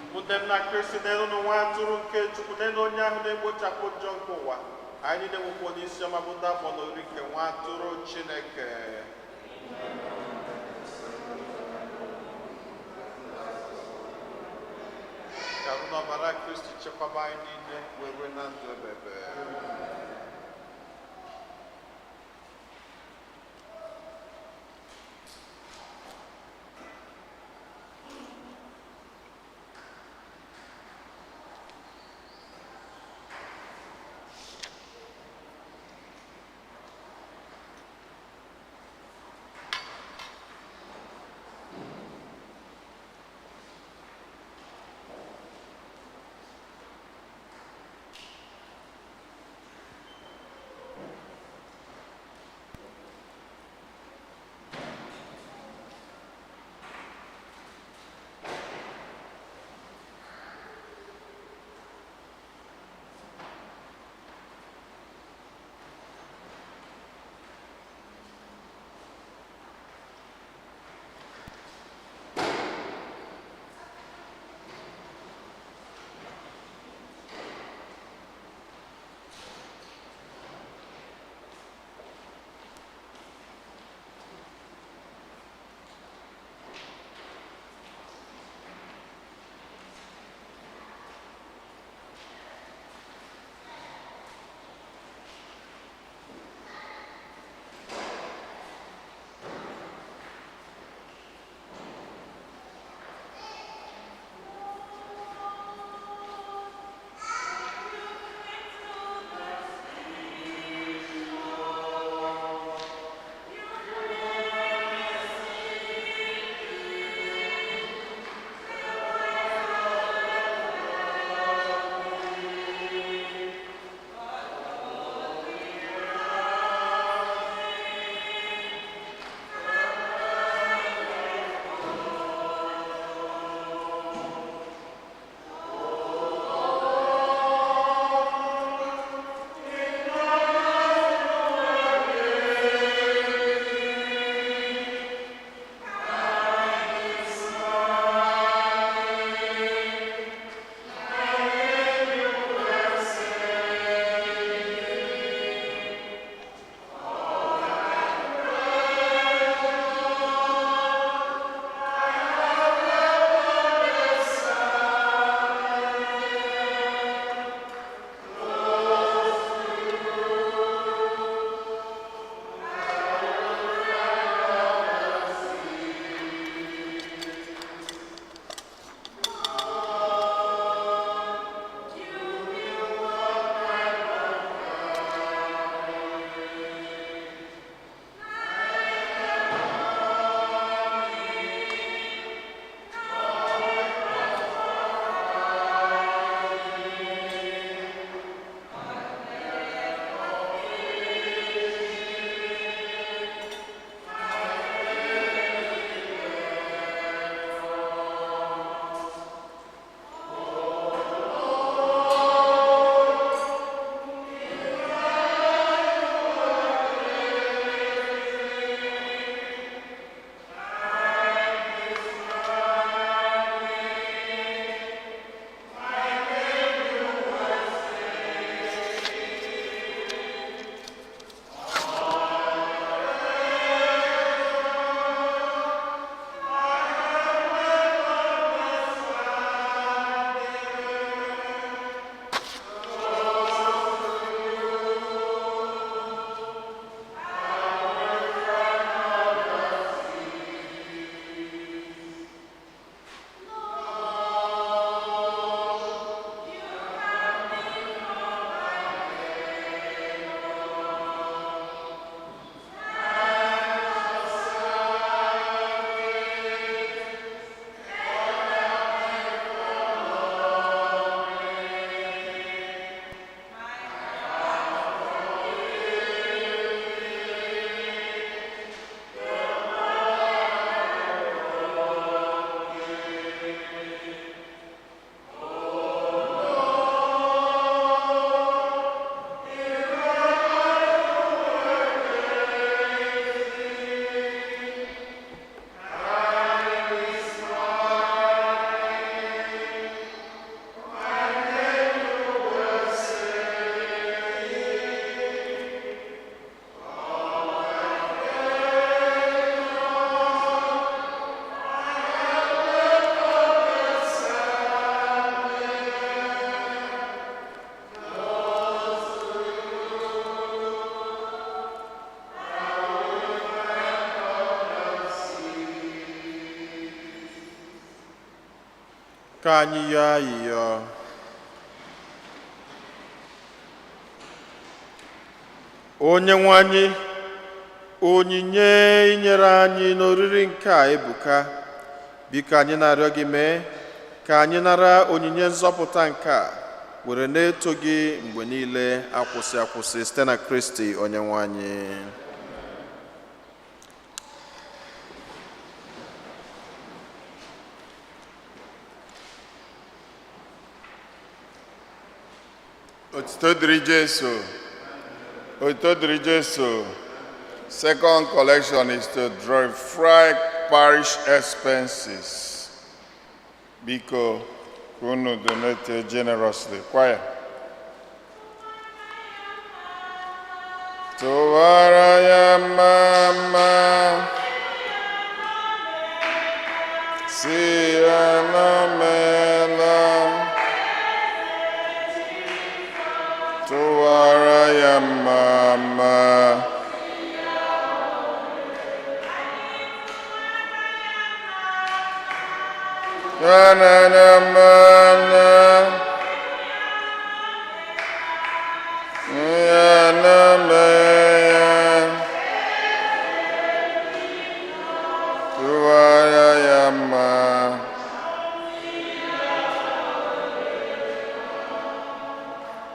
Ụmụnne m na Kristi, n'elu nwa atụrụ nke Chukwu, n'elu onye ahụ na-egbochapụ njọ nke ụwa. Anyị niile nwekwa onye isi ọma bụ ndị akpọ n'oriri nke nwa atụrụ Chineke. Ka arụ na ọbara Kristi chekwaba anyị niile wee rue na ndụ ebebe. Ka anyị yọọ ayịyọ. Onye nwe anyị, onyinye inyere anyị n'oriri nke a ebuka. Biko, anyị na-arịọ gị, mee ka anyị nara onyinye nzọpụta nke a were na-eto gị mgbe niile akwụsị akwụsị, site na Kristi onye nwe anyị. Otito dịrị Jesu. Otito dịrị Jesu. Second collection is to defray parish expenses. Biko, ka unu donate generously. Choir. Tụwara ya mma, si ya na mela. Tụwara ya mma. Na na na ma na. Ya na me ya. Tụwara ya mma.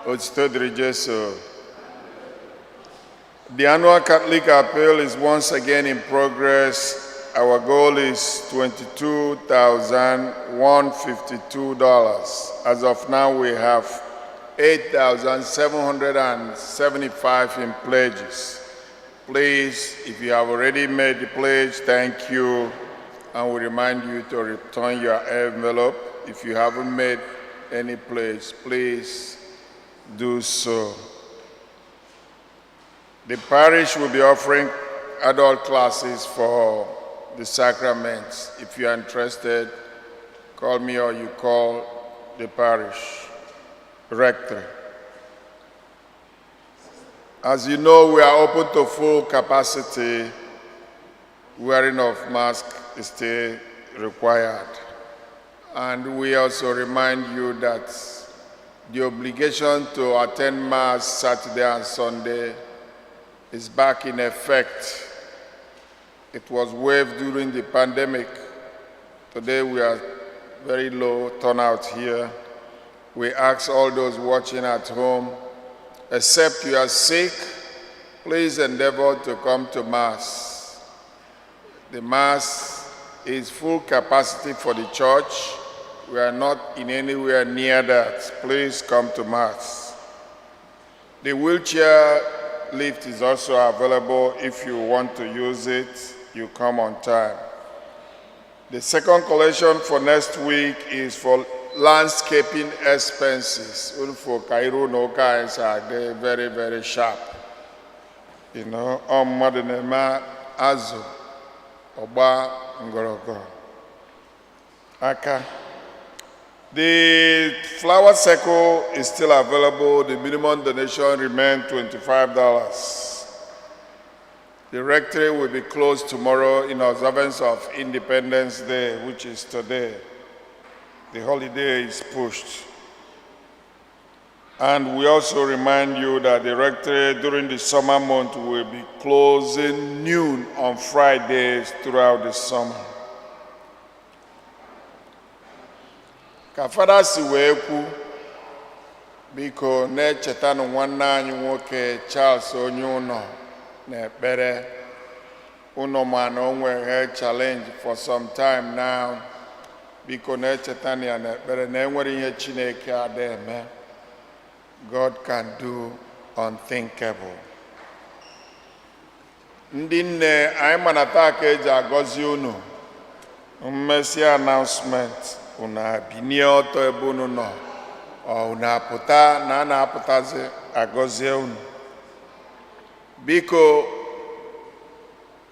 Otito dịrị Jesu. The annual Catholic Appeal is once again in progress. Our goal is $22,152. As of now, we have 8,775 in pledges. Please, if you have already made the pledge, thank you. And we remind you to return your envelope. If you haven't made any pledge, please do so. The parish will be offering adult classes for the sacraments. If you are interested, call me or you call the parish rectory. As you know, we are open to full capacity. Wearing of mask is still required. And we also remind you that the obligation to attend Mass Saturday and Sunday is back in effect. It was waived during the pandemic. Today we are very low turnout here. We ask all those watching at home, except you are sick, please endeavor to come to Mass. The Mass is full capacity for the church. We are not in anywhere near that. Please come to Mass. The wheelchair lift is also available. If you want to use it, you come on time. The second collection for next week is for landscaping expenses. For Cairo, no guys are they very, very sharp. Ọ mmadụ na-eme azụ ọgba ngọrọgọ aka. The flower circle is still available. The minimum donation remains $25. The rectory will be closed tomorrow in observance of Independence Day, which is today. The holiday is pushed. And we also remind you that the rectory during the summer month will be closing noon on Fridays throughout the summer. Ka fada si wee kwu, biko na-echetanụ nwanne anyị nwoke Charles onye ụnọ n'ekpere. Ụnọ ma na o nwere health challenge for some time now. Biko na-echetanụ ya n'ekpere na enwere ihe Chineke ada eme. God can do unthinkable. Ndị nne anyị ma na taa ka eji agọzi unu. Mmesi announcement, unu abinie ọtọ ebe unu nọ, ọ unu apụta na a na-apụtazi agọzie unu. Biko,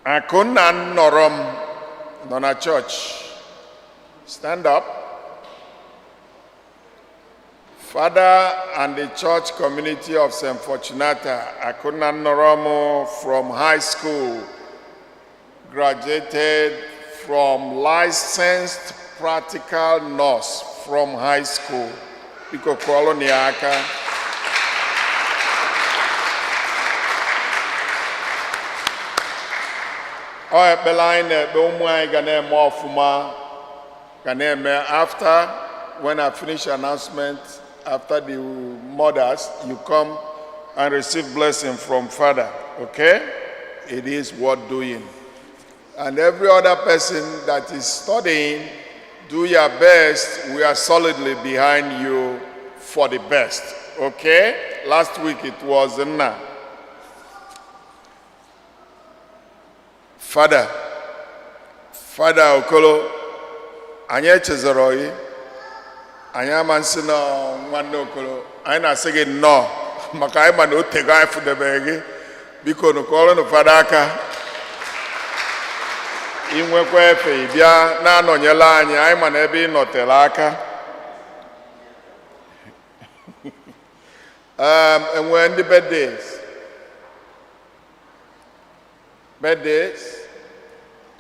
Akụnna nnọrọ m nọ na chọọchị. Stand up. Father and the church community of St. Fortunata, Akụnna Nnọrọm from high school, graduated from licensed practical nurse. from high school. Biko kụọrọnụ ya aka. Ọ ekpere anyị na-ekpe, ụmụ anyị ga na-eme ọfụma, ga na-eme. After, when I finish announcement, after the mothers, you come and receive blessing from Father, okay? It is worth doing. And every other person that is studying, do your best. We are solidly behind you for the best, okay? Last week it was Nna. Father, Father Okolo, anyị echezọrọ gị. Anyị ama nsị na nwanne Okolo, anyị na-asị gị nnọọ maka anyị ma na o tego anyị fụdebere gị. Biko nụ kụọrọnụ Fada aka. Ị nwekwa efe, ị bịa na-anọnyere anyị. Anyị ma na ebe ị nọtere aka. Enwee ndị birthdays? Birthdays,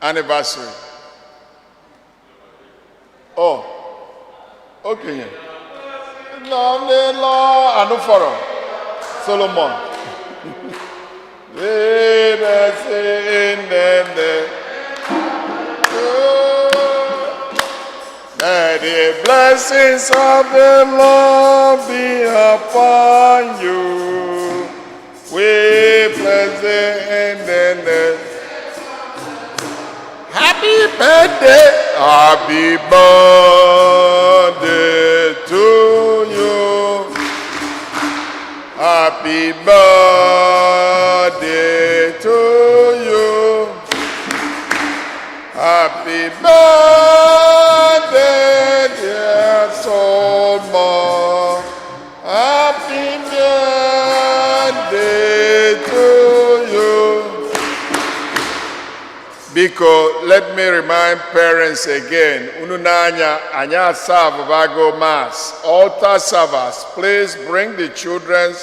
anniversary? Oh, okenye nọ n'elu anụfọrọ Solomon. May the nne. May the blessings of the Lord be upon you. We bless the name. Happy birthday. Happy birthday to you. Happy birthday to you. Happy birthday, dear Solomon. Happy birthday to you. Biko, let me remind parents again, unu n'anya, anyị aservebago mass. Altar servers, please bring the children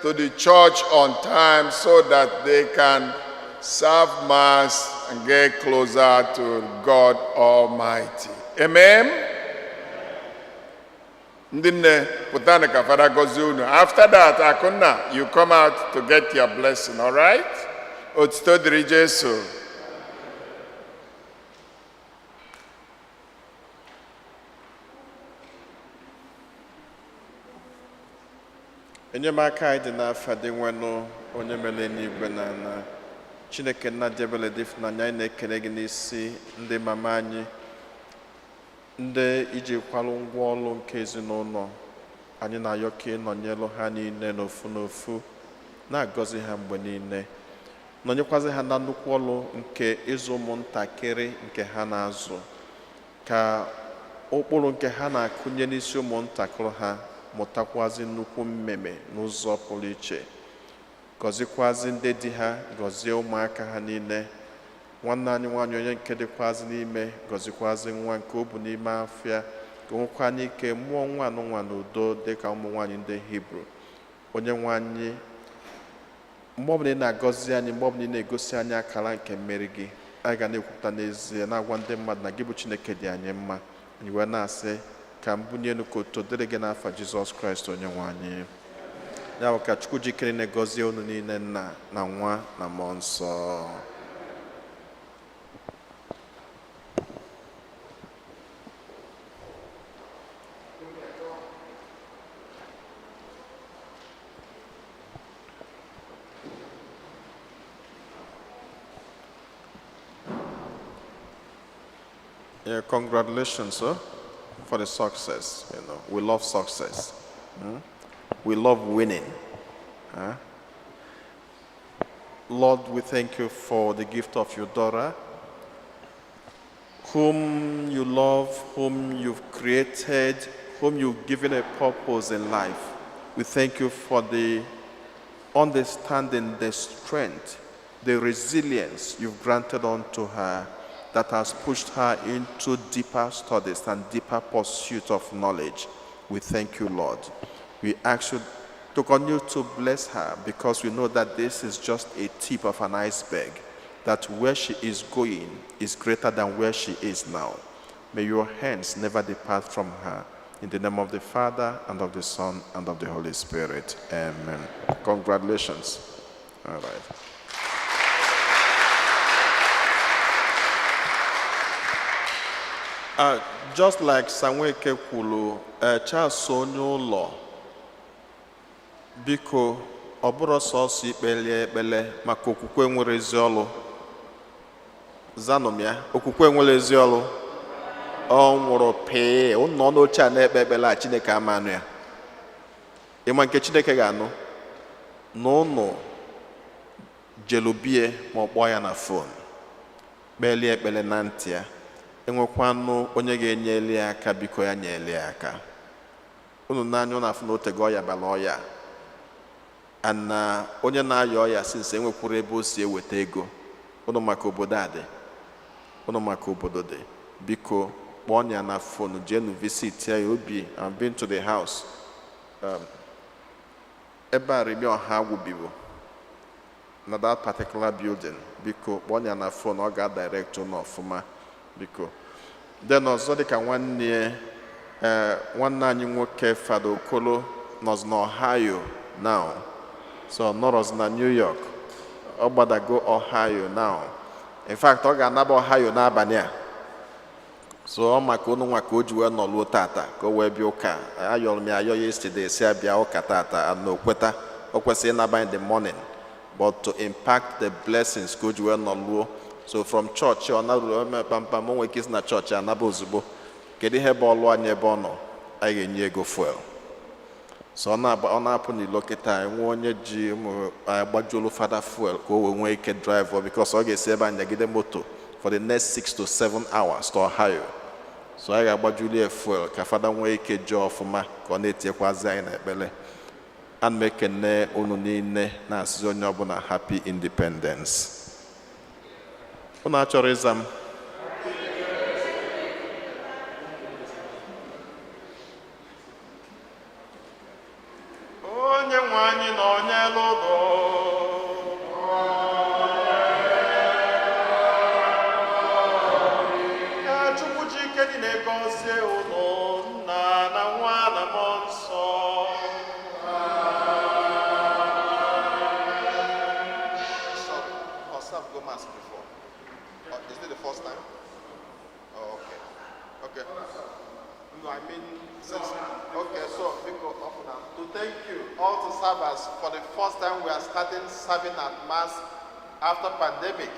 to the church on time so that they can serve mass and get closer to God Almighty. Amen? Ndị nne, pụtanụ ka Fada gọzie unu. After that, Akunna, you come out to get your blessing, all right? Otito dịrị Jesu. Enyemaka anyị dị n'afa Dinwenụ, onye mere n'igwe na ala. Chineke nna dị ebere dị ịfụnanya, anyị na-ekele gị n'isi ndị mama anyị, ndị iji kwalụ ngwa ọrụ nke ezinụlọ anyị. Na-ayọ ka ịnọnyelụ ha niile n'ofu n'ofu, na-agọzi ha mgbe niile, nọnyekwazi ha na nnukwu ọrụ nke ịzụ ụmụntakịrị nke ha na-azụ, ka ụkpụrụ nke ha na-akụnye n'isi ụmụntakịrị ha mụtakwazi nnukwu mmemme n'ụzọ pụrụ iche. Gọzikwazi ndị di ha, gọzie ụmụaka ha niile. Nwanne anyị nwaanyị onye nke dịkwazi n'ime, gọzikwazi nwa nke o bu n'ime afịa, ka o nwekwa n'ike mụọ nwa anụnwa n'udo dịka ụmụ nwaanyị ndị Hibru. Onye nwe anyị, mgbe ọbụla ị na-agọzi anyị, mgbe ọbụla ị na-egosi anyị akara nke mmeri gị, anyị ga na-ekwupụta n'ezie, na-agwa ndị mmadụ na gị bụ Chineke dị anyị mma. Anyị wee na-asị ka mbunye elu, ka otuto dịrị gị n'afa Jizọs Kraịst onye nwe anyị. Ya bụ, ka Chukwu jikere na-egọzie unu niile, Nna na Nwa na Mmụọ Nsọ. Yeah, congratulations, sir, for the success. We love success. We love winning. Huh? Lord, we thank you for the gift of your daughter, whom you love, whom you've created, whom you've given a purpose in life. We thank you for the understanding, the strength, the resilience you've granted unto her that has pushed her into deeper studies and deeper pursuit of knowledge. We thank you, Lord. We ask you to continue to bless her because we know that this is just a tip of an iceberg, that where she is going is greater than where she is now. May your hands never depart from her. In the name of the Father, and of the Son, and of the Holy Spirit. Amen. Congratulations. All right. Just like Sanweke kwuru, Charles onye ụlọ, biko, ọ bụrụ sọsọ ikpelie ekpele maka okwukwe nwere ezi ọlụ. Zanụ m ya, okwukwe nwere ezi ọlụ. Ọ nwụrụ pịị, ụnụ nọ n'oche a na-ekpe ekpele a, Chineke ama anụ ya. Ịma nke Chineke ga-anụ? Na ụnụ jelubie ma ọ kpọọ ya na phone, kpelie ekpele na ntị ya. Enwekwanụ onye ga-enyeli ya aka, biko ya nyeli ya aka. Unu n'anya ụnụ afụ na otego ọya bara ọya. Ana onye na-aya ọya since enwekwuru ebe o si eweta ego. Unu maka obodo a dị. Unu maka obodo dị. Biko kpọọ ya na phone, jeenu visit ya obi. I've been to the house. Ebe a Rimi ọha gwubibu na that particular building. Biko kpọọ ya na phone, ọ ga-direct unu ọfụma. Biko. Then ọzọ dịka nwanne ya, nwanne anyị nwoke Fada Okolo nọzi na Ohio now. So ọ nọrọzi na New York. Ọ gbadago Ohio now. In fact, ọ ga-anaba Ohio n'abalị a. So ọ maka unu nwa ka o ji wee nọluo tata ka o wee bịa ụka. Ayọrọ m ya ayọ yesterday si abịa ụka tata and o kweta. O kwesịrị ịnaba in the morning, but to impact the blessings ka o ji wee nọluo. So from church ọ naruru ome kpamkpam, o nwere ike isi na chọọchị anaba ozugbo. Kedu ihe bụ ọlụ anyị ebe ọ nọ? Anyị ga-enye ego fuel. So ọ na-apụ n'ilo kịta, enwe onye ji ụmụ agbajuolu fada fuel ka o wee nwee ike drive, because ọ ga-esi ebe a nyagide moto for the next 6 to 7 hours to Ohio. So anyị ga-agbajuli ya fuel ka fada nwee ike jee ọfụma ka ọ na-etinyekwazi anyị n'ekpere. Ana m ekene unu niile, na-asịzi onye ọbụla happy independence. Unu achọrọ ịza m? Onye nwe anyị na onye lụrụ. Ka Chukwu ji ike niile gọzie unu, Nna na Nwa na Mmụọ Nsọ. Sorry, I served go mass before. Is it the first time? Oh, okay. Okay. No, I mean, since, okay, so, because of now, to thank you all to serve us for the first time we are starting serving at Mass after pandemic.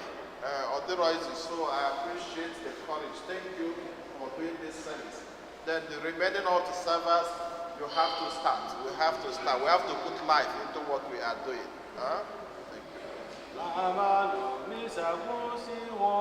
Otherwise, so I appreciate the courage. Thank you for doing this service. Then the remaining altar servers, you have to start. We have to start. We have to put life into what we are doing. Huh? Thank you. Labanụ misa gwụsịwo.